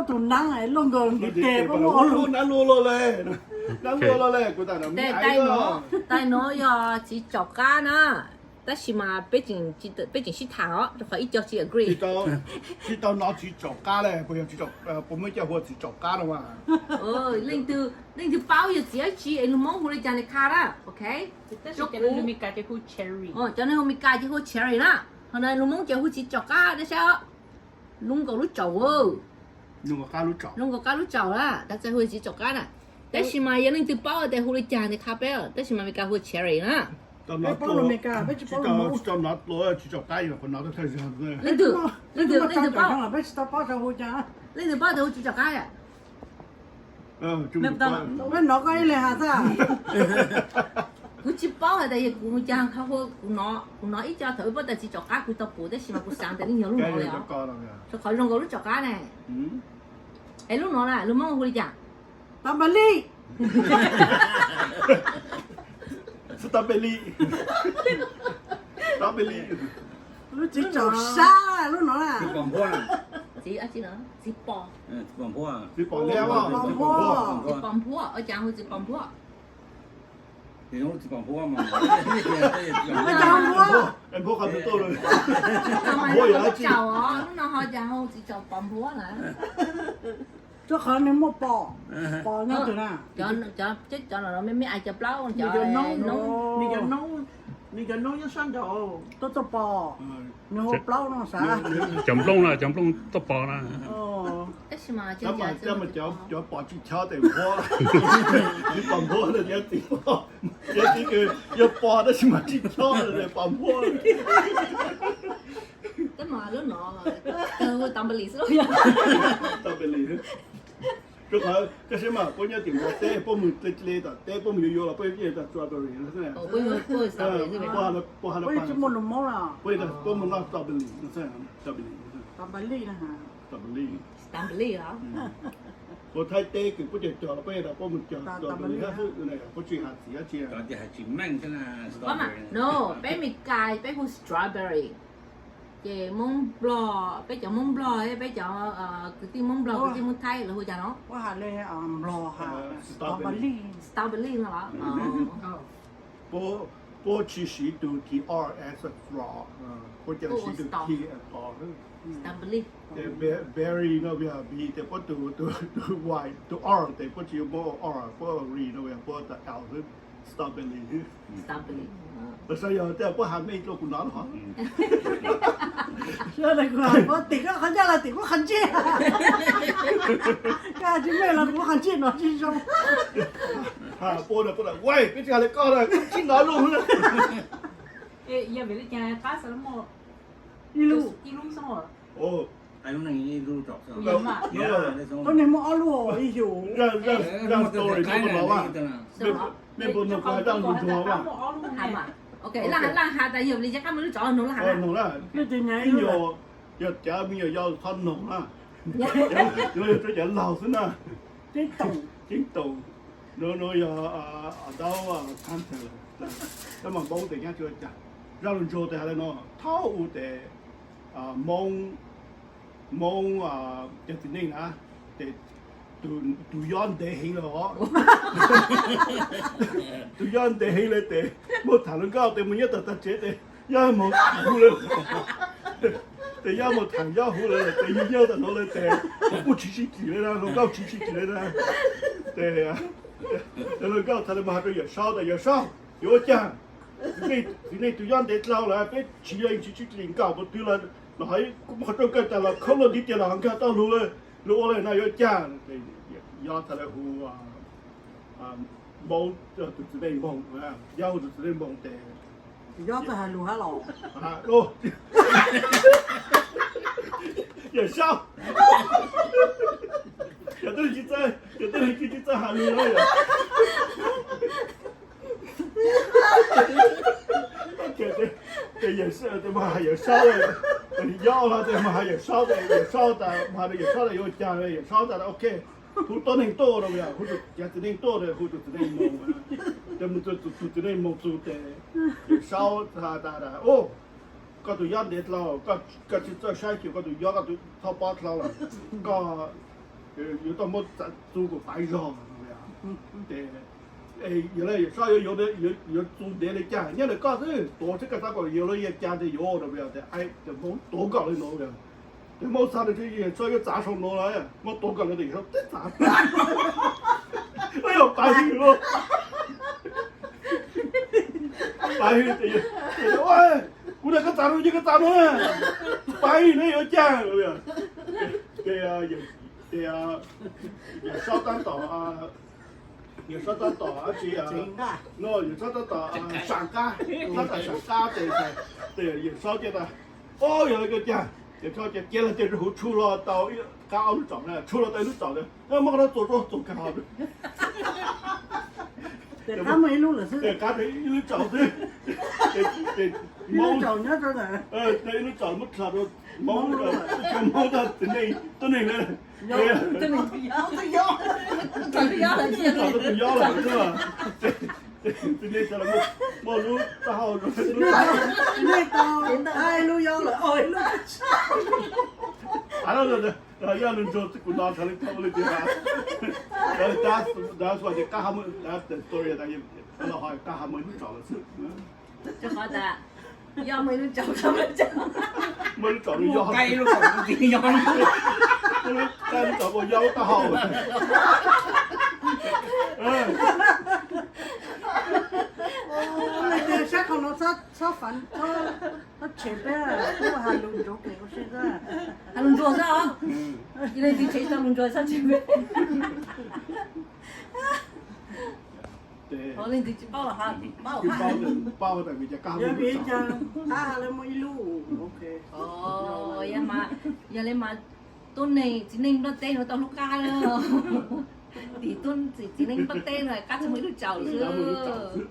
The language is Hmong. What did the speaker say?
Tus nab luaj nkaus ntiv tes, nab luaj luaj le, nab luaj luaj le, kuv tam no. Tais no yog txiv tsaum qab na, tab sis mas peb tseem sib tham os, rau qhov ib co tsis agree. Tsis tau hnov txiv tsaum qab le, puas yog, puas muaj coj hu txiv tsaum qab no mas. Leej twg paub yog txiv dab tsi es lus Hmoob hu li cas nej qha na, ok? Cov neeg hu Meskas ces hu Cherry na, ho lus Hmoob ces hu txiv tsaum qab, nej saib os. Lub nkaus lub tsaum, lub nkaus qab lub tsaum na, tab txawm hu txiv tsaum qab na. Tab sis mas yog leej twg paub tias hu li cas nej qha peb, tab sis mas Meskas hu Cherry na. Tsis tau hnov dua txiv tsaum qab, hnov thawj zaug. Leej twg, leej twg, leej twg paub, leej twg paub tias hu txiv tsaum qab? Peb hnov koj ib leeg has xwb. Kuv tsis paub hais tias yog kuv cas, kuv hnov ib co thaum ub paub tias txiv tsaum qab kuv tau pum, tab sis mas kuv xav tias yeej yog lub no li os. Rau qhov zoo nkaus lub tsaum qab ne. Es lub no na, lus Hmoob hu li cas? Stamberli. Stamberli. Stamberli. Lub txiv tsaum sab lub no na. Txiv pos, txiv pos, txiv pos nphuab, txiv pos nphuab, ua cas hu txiv pos nphuab? Txiv pos nphuab, nphuab qhov twg tuaj lawm? Nphuab yog dab tsi? Lub no ho cas hu txiv tsaum pos nphuab na? Rau qhov nws muaj pos, pos nyob twg na? Cov no me me ai cov plaub, nws cov noob nyob sab nraud, tuaj tuaj pos, nws hu plaub no sav. Cov nplooj na, cov nplooj tuaj pos na. Tab sis mas cov pos tsis chob tes nphuab, txiv pos nphuab na, cov txiv pos, cov txiv kws yog pos tab sis mas tsis chob tes pos nphuab. Tab mas lub no, hu Stamberli xwb. Stamberli. Rau qhov koj saib mas puab nyob tim Nplog teb, puab mus dle dle tom teb, puab mus yuav yuav los puab yeej tas strawberry no xwb. Puab mus noj strawberry no xwb, strawberry. Strawberry. Ua Thaib teb kws puab cog cog los puab yeej tas puab mus cog strawberry xwb, puab tsis has txiv dab tsi. No, peb Meskas peb hu strawberry. Ces Moob Nplog, peb cov Moob Nplog, peb cov kwv tij Moob Nplog, kwv tij Moob Thaib lawv hu cas no? Strawberry no los? Puab tsis siv tus T R as straw, puab cov siv tus T as straw. Berry no yog B, tes puab tus, tus Y, tus R tes puab tsis yuav muab R, puab ri no yog puab tas L xwb. Strawberry. Los saib yog tej puab has mej dlua kuv nov los. Tim koj qhov ncaj los tim kuv qhov ntsej. Koj tsis mej los kuv qhov ntsej nov tsis zoo. Puab, puab, peb tsis has li koj, koj tsis nov zoo. Ib lub. Koj neeg muaj ob lub ib xyum. Mej puas noog kuv has zaj lug ntsuag mas? Laj has tas yog li cas koj muaj lub tsov noog laj has. Ib nyuag, yog cav me nyuam yaus txhob noog na. Yuav yog rau cov laug xwb na. Ceeb toom. No yog daub khav ntawd, tab mas Moob tes nyab tsis ua cas. Zaj lug ntsuag tes has le no, thaum ub tes Moob, Moob cov txiv neej na, tes tus yob ntev heev lawm os. Tus yob ntev heev lawm tes muab tham hluas nkauj tes mus nyob tag tag tsev tes yob mus tham hu lawm. Tes yob mus tham yob hu lawm tes yug yawg tag no lawm tes kuj tsis sib kis li na, hluas nkauj tsis sib kis li na. Tes hluas nkauj txhad le mus has rau Yawm Saub tas Yawm Saub, yuav ua cas txiv neej tus yob ntev dlhau lawm peb tsis yog tsis sib kis nkauj puas twg los, los hais kuv muab qhov rooj kaw tas los khaub luaj ntiv tias los ho nkag tau lug, lug ua li no yuav ua cas? Yob txhad le hu Npauv, tus txiv neej npoog, yob hu tus txiv neej npoog tes yob txawj hais lus hab los. Yawm Saub, yog tib neeg tsis txawj, yog tib neeg tsis txawj hais lus na yom. Tes mas has Yawm Saub, yob los tes mas has Yawm Saub, Yawm Saub tas mas has Yawm Saub tas yuav ua cas, Yawm Saub tas ok, hu tuab neeg tuaj no, hu tus txiv neej tuaj, hu tus txiv neej npoog, tes mus tus txiv neej npoog txug tes Yawm Saub tas, koj tus yob ntev dlhau, koj tsis txawj saib xyuas koj tus yob, koj tus txhob pob dlhau lawm, koj Yuav tau muab txav txu kom paiv zog. Ces yog li Yawm Saub yuav, yuav txu ntev li cas nyob ntawm koj xwb, tuav tsis koj txav kom yuav li cas ces yuav no. Ces Hmoob tuav nkaus li no. Ces Hmoob xav tias Yawm Saub yuav txav saum no lawm, Hmoob tuav nkaus li no ces Yawm Saub tib txav. Yog paiv hwj lawm. Paiv hwj, kuv tias koj txav no ces koj txav no, paiv hwj ne yuav cas. Ces, ces Yawm Saub tab tom, Yawm Saub tab tom dab tsi, no Yawm Saub tab tom sam qab, tab tom sam qab ces, ces Yawm Saub cia tas, o yog li koj cas, Yawm Saub cia cia los cia rau huv tshu los tau ib qab ob lub tsaum na, tshu los tau ib lub tsaum na, muab qhov no txuas rau txuas kag hauv. Ces qab ib lub tsaum xwb. Ces Hmoob, ib lub tsaum muab khaws rau Hmoob, Hmoob tag txiv neej tuab neeg na. Txiv neej sawv daws muaj lub taub hau, ib lub yob lawm, ib lub. Yog lus ntsuag kuv no txhais li tau li tias, that's why tias qab hauv muaj, that's the story, qab hauv muaj ib lub tsaum lawm xwb. Muaj ib lub tsaum, muaj ib lub tsaum, muaj ib lub tsaum muaj yob lub taub hau. Sab qhov no txhob, txhob tshem peb, peb has lus ntsuag kev ua si xwb. Has lus ntsuag xwb os. Yog leej twg tshem tau lus ntsuag txhob tshem peb. Leej twg tsis paub los, paub, paub tas vim cas qab hauv muaj ib lub tsaum, qab hauv muaj ib lub. Yog li mas tuab neeg txiv neej nplaj teb no tau hlub qab. Tim tuab txiv neej nplaj teb no qab tsuas muaj ib lub tsaum xwb.